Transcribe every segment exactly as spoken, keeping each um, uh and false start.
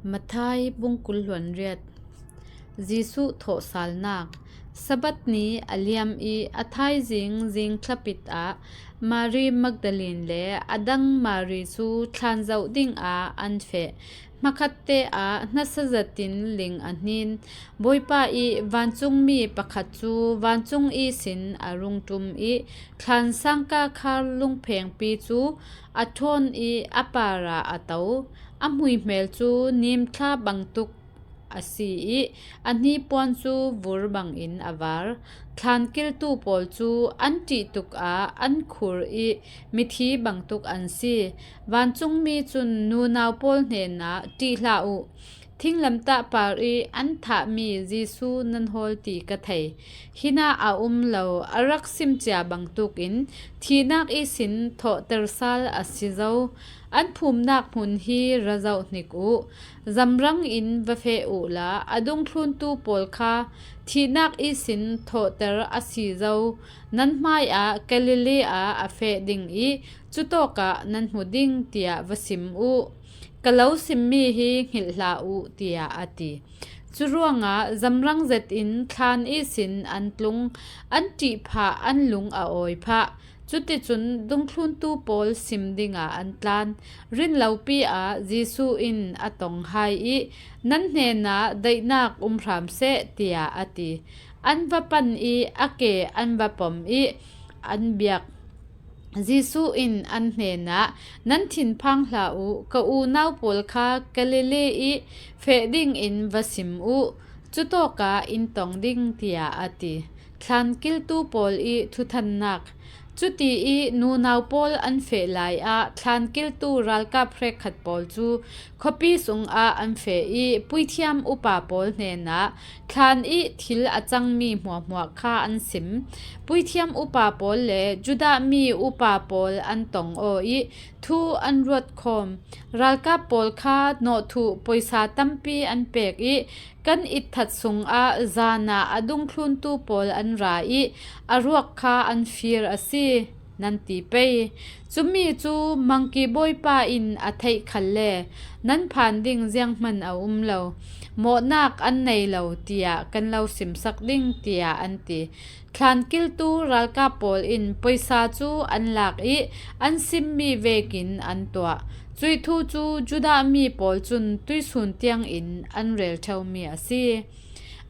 Matthai bung kul hluan riat. Jesuh thawhsalnak. Sabbath ni a liam i a thaizing zing thlapit ah Mari Magdalene le a dang Mari cu thlan zoh dingah an feh. Hmakhatte ah nasa zetin ling a hnin. Bawipa i vancungmi pakhat cu vancung ihsin a rung ṭum i thlan sangka khar lungphengpi cu a ṭhawn i a parah a to. A hmuihmel cu nimthla bangtuk a si i a hnipuan cu vur bangin a var. Thlan kiltu pawl cu an ṭih tuk ah an khur i mithi bangtuk an si. Vancungmi cun nunau pawl hnenah, "Ṭih hlah u, thinglamtah par i an thahmi Jesuh nan hawl ti ka thei. Hinah a um lo, a rak simcia bangtuk in thihnak ihsin thawhter sal a si zo. An phumnak hmun hi ra zoh hnik u. Zamrang in va feh uhla a dungthluntu pawl kha thihnak ihsin thawhter a si zo nan hmaiah Galilee ah a feh ding i cutawkah nan hmu ding," tiah va sim u. Ka lo simmi hi hngilh hlah u, tiah a ti. Curuangah zamrang zetin thlan ihsin an tlung, an ṭih phah, an lung a awi phah. Cuticun dungthluntu pawl sim dingah an tlan. Rinlopi ah Jesuh in a tong hai i, "Nan hnenah daihnak um hram seh," tiah a ti. An va pan i a ke an va pom i an biak. Jesuh in an hnenah, "Nan thinphang hlah u, ka unau pawl kha Galilee i feh dingin va sim u, cutawkah in tong ding," tiah a ti. Thlan kiltu pawl i thuthannak. Cuti i nunau pawl an feh lai ah thlan kiltu ralkap hrekkhat pawl cu khuapi sungah an feh i puithiam upa pawl hnenah thlan i thil a cangmi hmuahhmuah kha an sim. Puithiam upa pawl le Judah mi upa pawl an tong aw i thu an ruat khawm. Ralkap pawl kha nawhthuh poisa tampi an pek i, "Kan itthat sungah zan ah a dungthluntu pawl an ra i a ruak kha an fir a si," nan ti pei. Cumi cu mangki bawipa in a theih khalle nan phan ding zianghman a um lo, mawhnak an nei lo tiah kan lo simsak ding, tiah an ti. Thlan kiltu ralkap pawl in poisa cu an lak i an simmi vekin an tuah. Cuih thu cu Judah mi pawl cun tuisun tiangin an rel ṭheumi a si.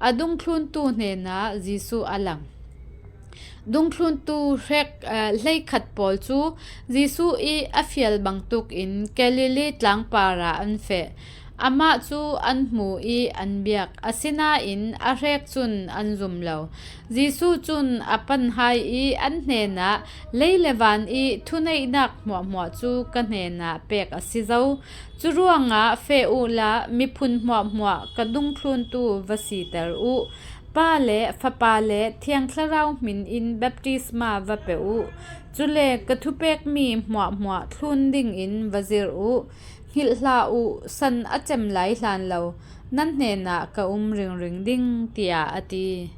A dungthluntu hnenah Jesuh a lang. Dungthluntu hrek, eh, hleikhat pawl cu Jesuh i a fial bangtuk in Galilee tlang parah an feh. Amah cu an hmu i an biak, asinain a hrek cun an zum lo. Jesuh cun a pan hai i an hnenah, "Lei le van i thuneihnak hmuahhmuah cu ka hnenah pek a si zo. Curuangah feh uhla miphun hmuahhmuah ka dungthluntu va siter u. Pa le Fapa le Thiang Thlarau hmin in baptisma va pe u. Cule ka thupekmi hmuahhmuah thlun dingin va zir u. Hngilh hlah u, san a cem lai hlan lo nan hnenah ka um ringring ding," tiah a ti.